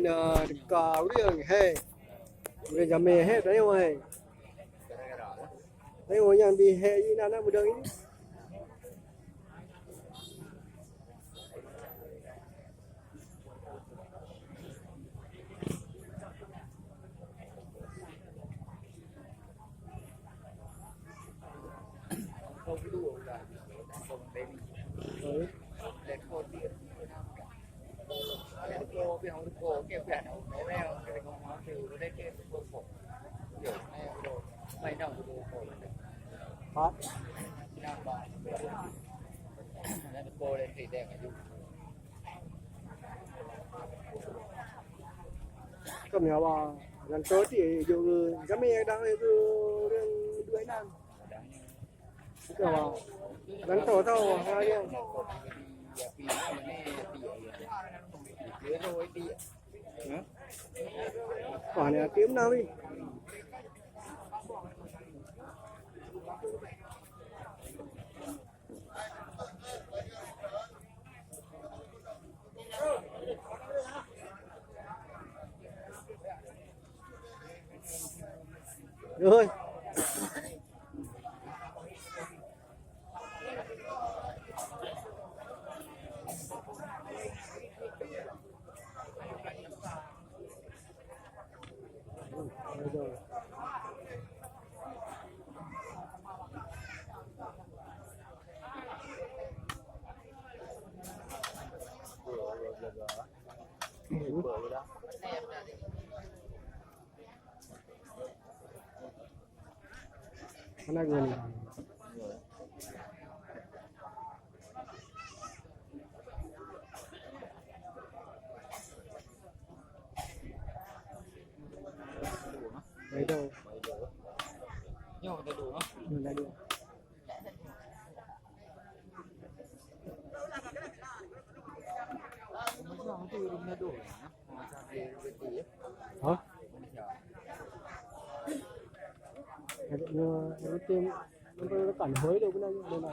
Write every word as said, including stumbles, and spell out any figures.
Ya, teuka ureueng, he. Ureueng jamé, he, tanyong, he. Tanyong nyang di, he, inan na mudang ini. Kami awak nyan tu ti jok keu jamé dang keu ureueng duek nan. Itu awak. Nyan tu tau ha dia. Wah, ni akhé meunang ni. Oi. Mana gua ni? Baik dah. Nyoh dah dulu, ha? Hmm, dah dulu. Ha? Ada nyoe rutin untuk rekan hoi dah guna guna.